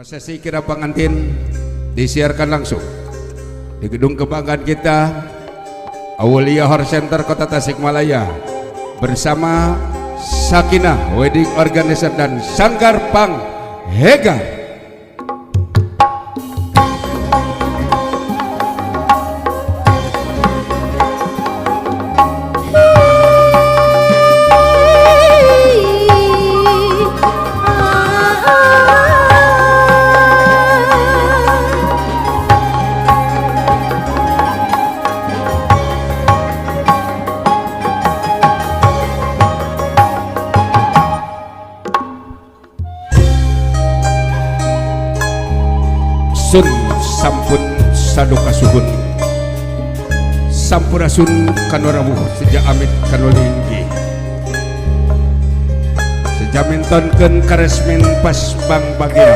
Prosesi kirap pengantin disiarkan langsung di gedung kebanggaan kita, Aulia Horse Center Kota Tasikmalaya, bersama Sakinah Wedding Organizer dan Sanggar Panghegar. Sun sampun saduka suhun, sampurasun kanu rawuh, seja amit kanu linggih, seja mintonkeun karesmin pas bang bagea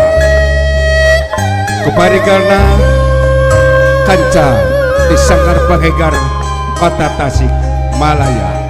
kuparigalna kanca di Sanggar Panghegar Kota Tasikmalaya.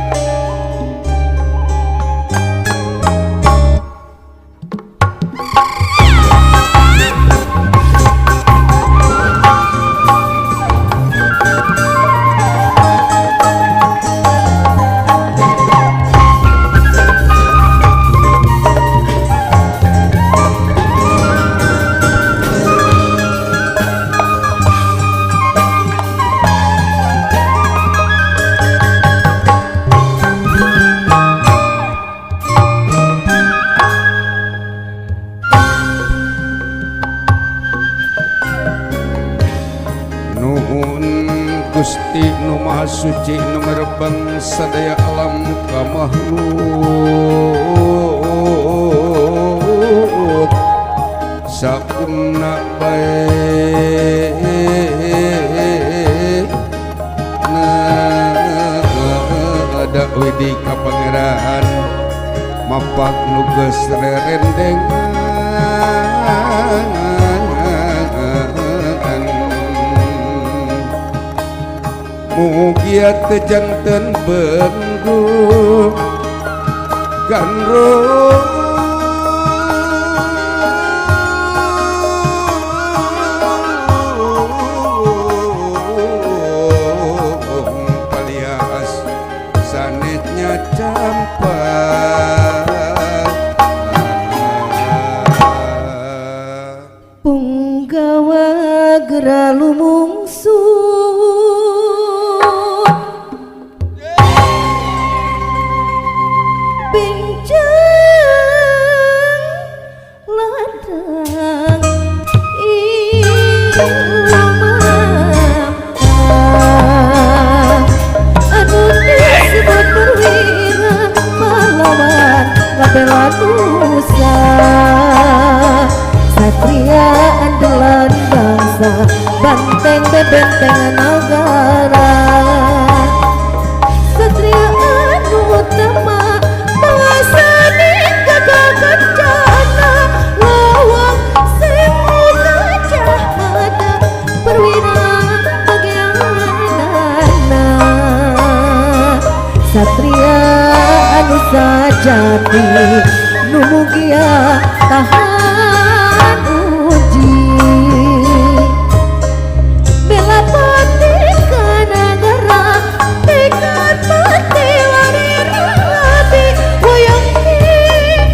Nuhun Gusti nu Maha Suci nu merebang sadaya alam ka makhluk sakumna bae ada widi ka pangeran mapak nu geus rerendengan. Mugia teu janten bendu gandrung palias sanesnya campak. Punggawa geura lumungsu pincang ladang ilmu anu disebut perwira pahlawan ngabela nusa, satria andalan bangsa, banteng bebenteng nagara, satria anu utama bangsa gagah kencana, lawang sewu gajah mada, perwira bagianana, satria anu sajati nu mugia tahan uji, bela pati kanagara tekad pati wari rabi, wayang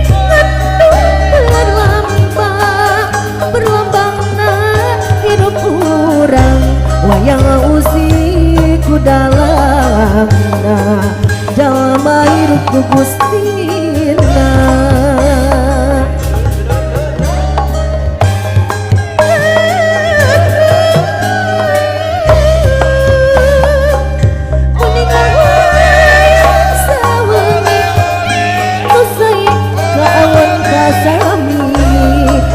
ngendung berlambang berlambangna hidup urang, wayang usi ku dalamna jalma hirup ku Gustina.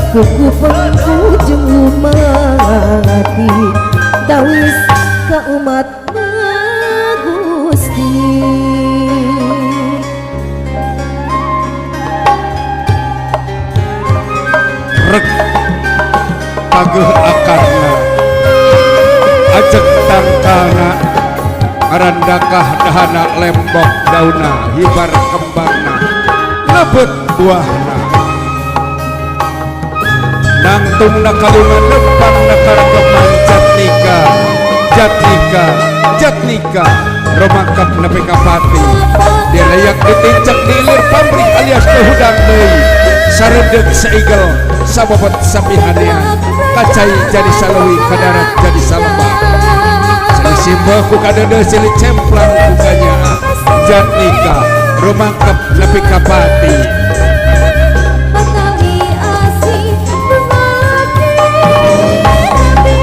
Kuku pengujung umati dawis ka umat Gusti. Rek pageuh akarna ajeg tangkalna ngarandakah dahana lembok dauna hibar kembangna lebet buahna. Nangtung na kalungan lempang na karekeman Jatnika, Jatnika, Jatnika romangkap nepi ka pati. Dileyak ditincak diilir pamrih alias hudang deui. Saredeuk saigel sabobot sapihanean. Kacai jadi saleuwi kadarat jadi salebah. Silih simbah ku kadeudeuh silih cemplang ku kanyaah. Jatnika rumangkep nepi ka pati. Batawi asih rumalaki rabi.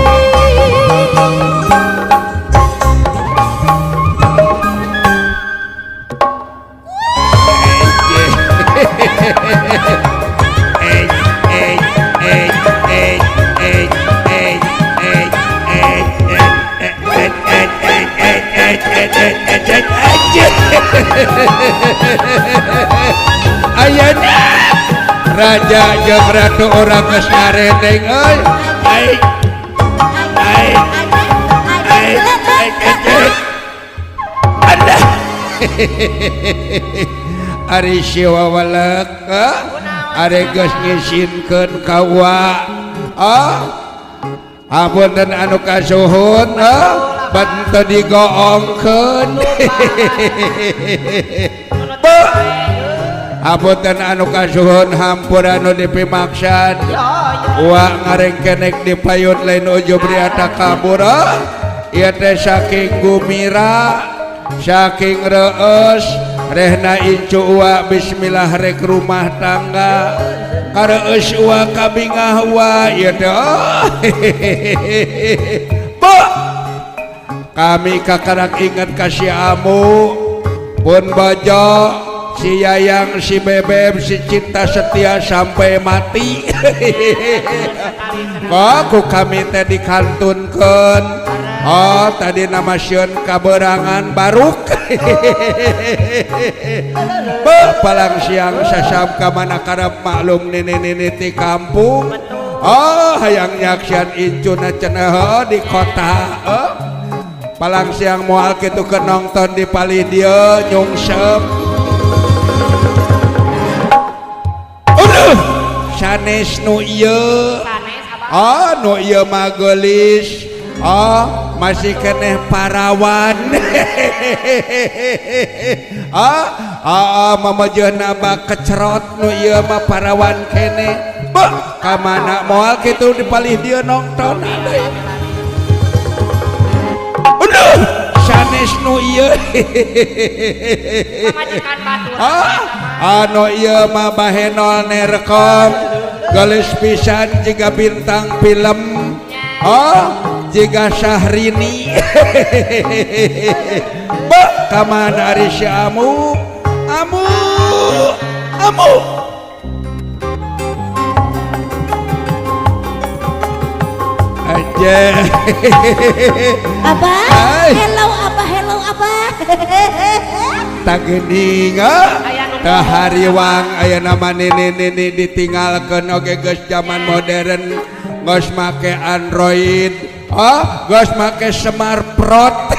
Ayeuna raja jeung ratu urang geus ngareteng euy. Ai ai ai ai ai. Alah. Ari si wawalek ari geus ngisinkeun ka wa. Ah. Apunten anu kasuhun bat teu digoongkeun. Apunten anu kasuhun hampura anu dipimaksad. Wa ngarengkenek di payun lain ujub riata kabur. Ieu teh saking gumira, saking reueus, rehna incu uwa bismillah rek rumah tangga. Kareueus uwa kabingah uwa ieu teh. Bu. Kami kakarak ingat ka si Amu pun bojo si Yayang si Bebeb si cinta setia sampai mati. Kok ku kami teh dikantunkeun. Oh tadi nama sieun kaberangan baruk. Be palang siang sasam ka mana karep maklum nini-nini ti kampung. Oh hayang nyaksian incuna cenah di kota. Oh. Palang siang moal kitu keur nongton di palih dieu nyungsep. Aduh, sanes nu ieu. Oh, nu ieu mah geulis. Oh, masih keneh parawan. Ah, ah, mamajeuna mah kecerot nu ieu mah parawan keneh. Beuh, ka mana moal kitu di palih dieu nongton aduh. Aduh, sanes nu ieu. Ah, anu ieu mah bahenol nerekom. Geulis pisan jiga bintang film. Oh, jiga Syahrini. Beuh, ka mana ari si Amu? Amu, Amu. Aja. Abah, Ay. Hello abah, hello abah. Tagening teh hariwang aya nama nini-nini ditinggalkeun oge geus zaman modern geus make Android, oh geus make smartphone.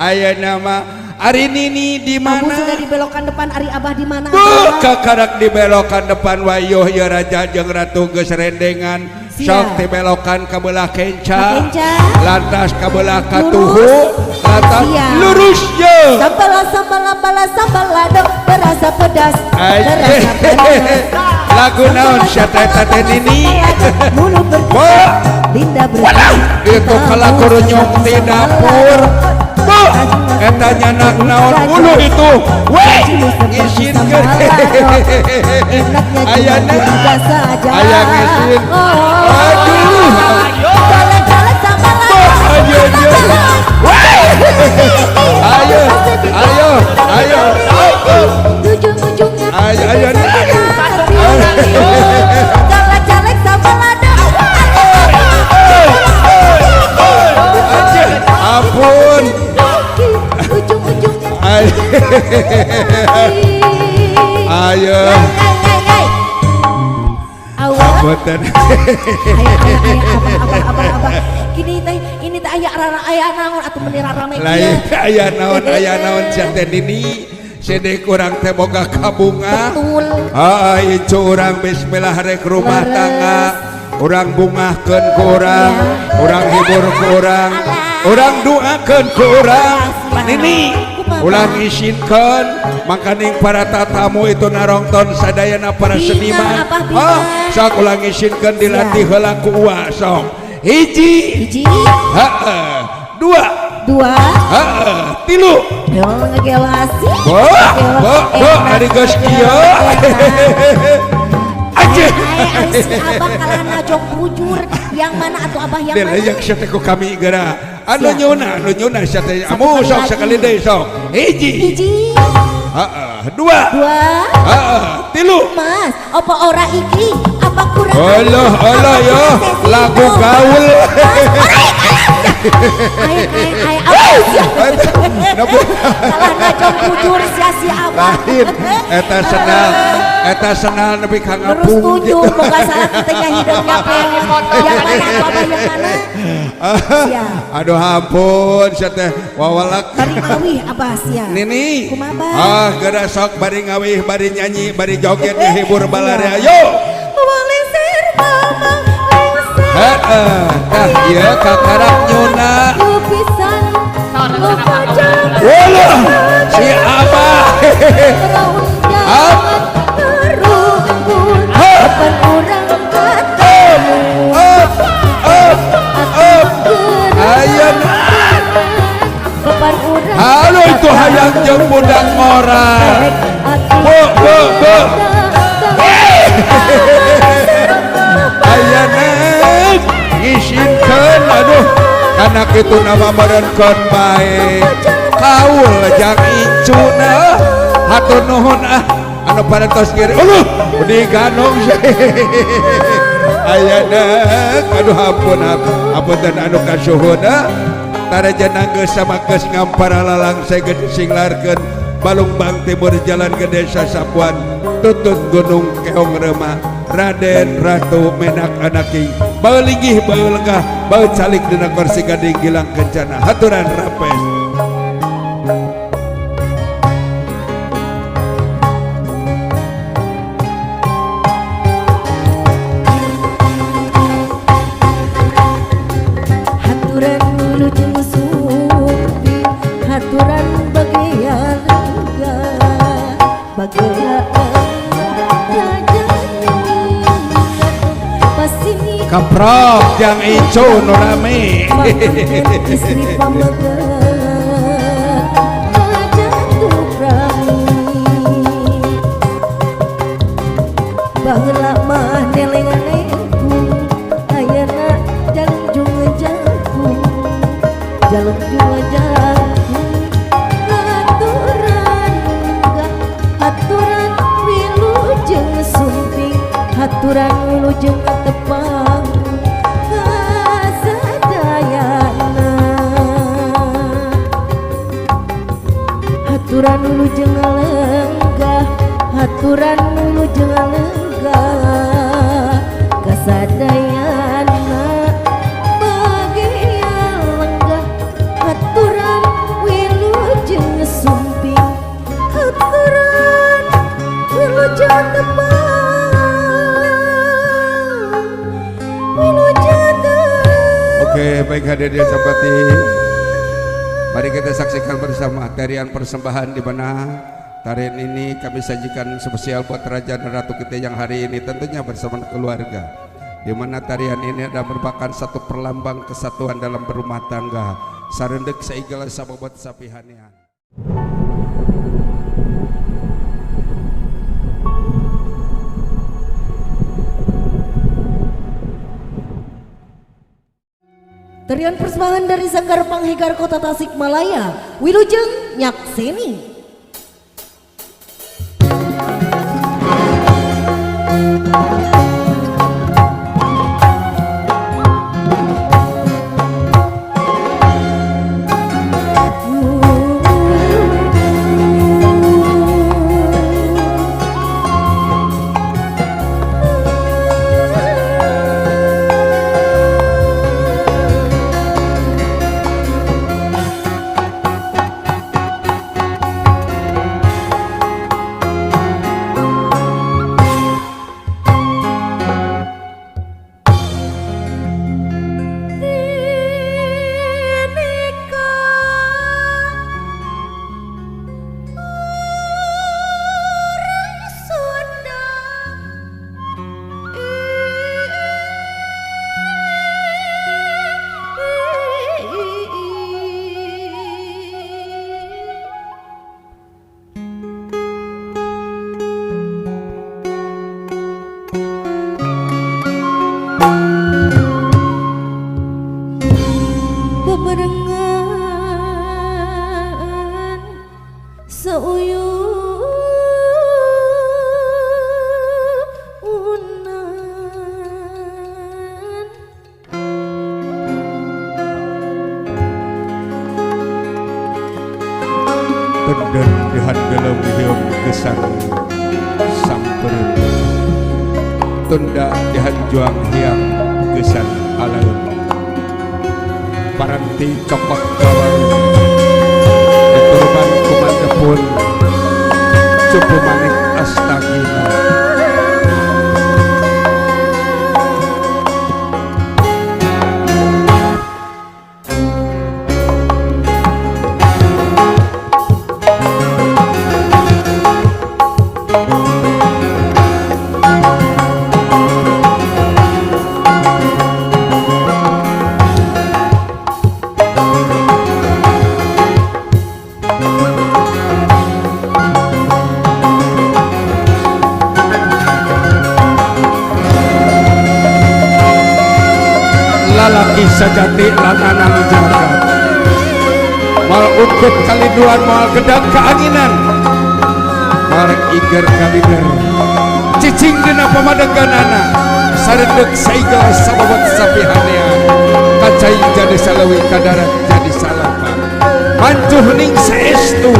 Aya nama ari nini di Kamu mana? Sudah dibelokan depan, ari abah di mana? Buh, kakarak dibelokan depan wayuh ya raja jeung ratu geus rendengan. Sok dibelokan ka belah kenca. Kenca. Lantas ka belah katuhu, lantas Siap. Lurus ye. Sambala sambala bala sambala dong berasa pedas. Berasa pedas. Lagu naon sia teh teh nini? Mulut bergetar, Wah. lidah Walah, bergetar. itu kalakurunyung di dapur. Bu, eta nyanak naon ulu itu. Weh, ngisinkeun. Enaknya Ayana. cuma juga saja. Aya ngisin. Oh. Aduh. Jalan-jalan sambala. Ayo, ayo. Weh. Ayo, ayo, ayo. Ujung-ujungnya Ayo, ayo. Jalan-jalan sambala. Aja, ampun. Ujung-ujungnya Ayo. Ayo. Awak Boten. Aya aya aya abah abah abah abah. Gini teh ini teh aya rara aya naon atuh meni rarame Lain kieu. Aya naon sia teh nini. Sidik urang teh boga kabunga. Betul. Heeh, incu urang bismillah rek rumah Leres. Tangga. Urang bungahkeun ku urang, Ya. Urang hibur ku urang, Alah. Urang doakeun ku urang. Siap. Nini, Kumaha? ulang isinkeun makaning para tatamu itu narongton sadayana para Binga, seniman. Abah, binga. Oh, sok ulang isinkeun dilatih heula ku uwa sok. Hiji, Hiji, heeh, dua, dua, heeh, tilu. Yo ngegelasi. Bo, bo, bo, ari geus kieu. Anjing. Ai si abah kalah najong bujur. Yang mana atau abah yang mana? Yang sia teh ku kami geura. Anu Siap. nyuna, anu nyuna sia teh. Satu Amu kali sok lagi. sekali deui sok. Hiji. Hiji, Heeh, dua. Dua. Heeh, tilu. Mas, apa ora iki? Apa kurang? Alah, alah Apa ya, kurang sesi lagu itu? gaul. Mas, ora iki. Ai ai ai apa sia? Kalah najong bujur sia si abah. Lain, eta senal nepi ka Terus ngapung. tujuh, moga salah kita hidungnya peot. Yang mana atau abah yang mana? Siap. Aduh ampun, sia teh wawalak. Bari ngawih abah sia. Nini. Kumaha, Bah? Ah, geura sok bari ngawih, bari nyanyi, bari joget ngehibur balarea. Yo. Wong lengser mamang lengser. Heeh, tah ieu kakarak nyuna. Lupisan lupa jalan. Walah, si Abah. Up. Ngerumpun. Hup. Kapan urang ketemu? Up, up, up. Ayeuna. Kapan urang Halo itu hayang jeung budak ngora. Bu, bu, bu. Ayeuna ngisinkeun aduh kana kitu nama meureun kon bae. Kaul jang incuna. Hatur nuhun ah anu parantos ngiring. Uluh, diganong. Ayeuna aduh ampun apunten anu kasuhun ah. Taraja geus sama geus ngampara lalang sege singlarkeun Balungbang Timur Jalan ke Desa Sapuan tutut Gunung Keong Rema Raden Ratu Menak Anaki bau linggih bau lenggah bau calik dina kursi gading gilang kencana haturan rapes. Haturan wilujeng sumping, haturan bagea lenggah, bagea pasini Kaprok jang icu nu rame. Istri pameget jatuh prami. Baheula mah nelengan-nengkung, ayeuna jalung jangkung, jalung jangkung. Haturan enggak, haturan wilujeng sumping, haturan wilujeng tepang kasadayana. Haturan wilujeng lenggah, haturan wilujeng lenggah kasadayana. Bagea lenggah, haturan wilujeng sumping, haturan wilujeng tepang, wilujeng tepang. Oke, baik hadirin sampati. Mari kita saksikan bersama tarian persembahan di mana tarian ini kami sajikan spesial buat raja dan ratu kita yang hari ini tentunya bersama keluarga. Di mana tarian ini adalah merupakan satu perlambang kesatuan dalam berumah tangga. Sarendek saigala sababot sapihanean. Tarian persembahan dari Sanggar Panghegar Kota Tasikmalaya, Wilujeng Nyakseni. Gesang sampereun tunda dihanjuang hiang gesan alaun paranti cokot kawaru diturban kumandepun cupu manik astagina. Lalaki sejati lananang jagat mal ukut kaliduan mal gedang keanginan marek iger kalider cicing dina pamadeganana sarendek saigal sababot sapihanean kacai jadi salawi kadarat jadi salapa mancuh ning saestu.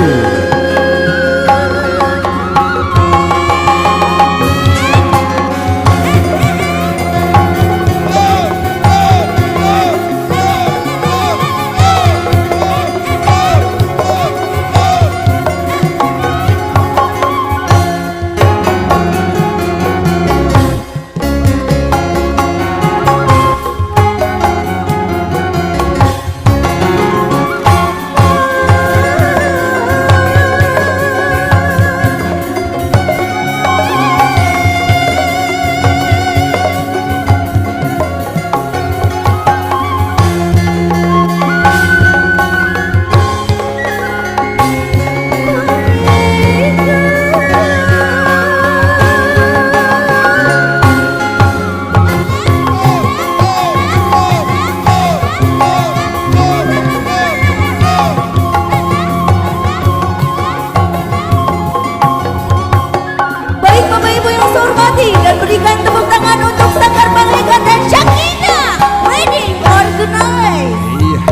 Berikan tepuk tangan untuk Sanggar Panghegar dan Syakina Wedding Organizer. Iya.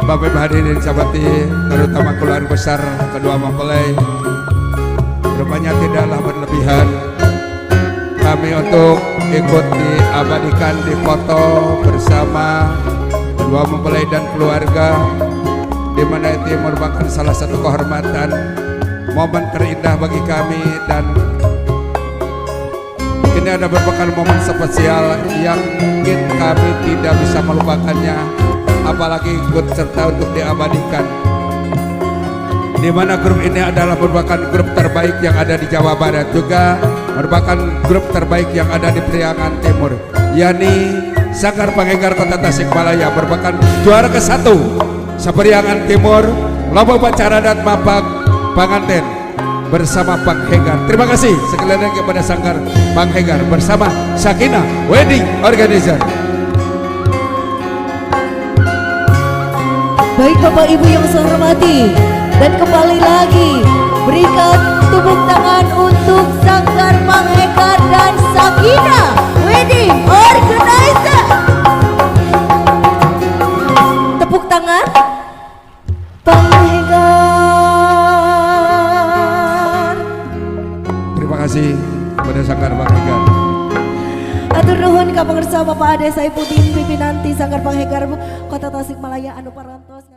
Bapak Ibu hadirin sahabati, terutama keluarga besar kedua mempelai, rupanya tidaklah berlebihan kami untuk ikut diabadikan di foto bersama kedua mempelai dan keluarga, di mana itu merupakan salah satu kehormatan, momen terindah bagi kami, dan ini ada merupakan momen spesial yang mungkin kami tidak bisa melupakannya, apalagi ikut serta untuk diabadikan, di mana grup ini adalah merupakan grup terbaik yang ada di Jawa Barat, juga merupakan grup terbaik yang ada di Priangan Timur, yakni Sanggar Panghegar Kota Tasikmalaya, merupakan juara ke-1 se-Priangan Timur lomba upacara dan mapak panganten bersama Panghegar. Terima kasih sekali lagi kepada Sanggar Panghegar bersama Syakina Wedding Organizer. Baik Bapak Ibu yang saya hormati, dan kembali lagi berikan tepuk tangan untuk Sanggar Panghegar dan Syakina Wedding Organizer. Tepuk tangan Panghegar. Terima kasih kepada Sanggar Panghegar. Atur nuhun ka pangersa Bapak Ade Saipudin pimpinan ti Sanggar Panghegar Kota Tasikmalaya anu parantos.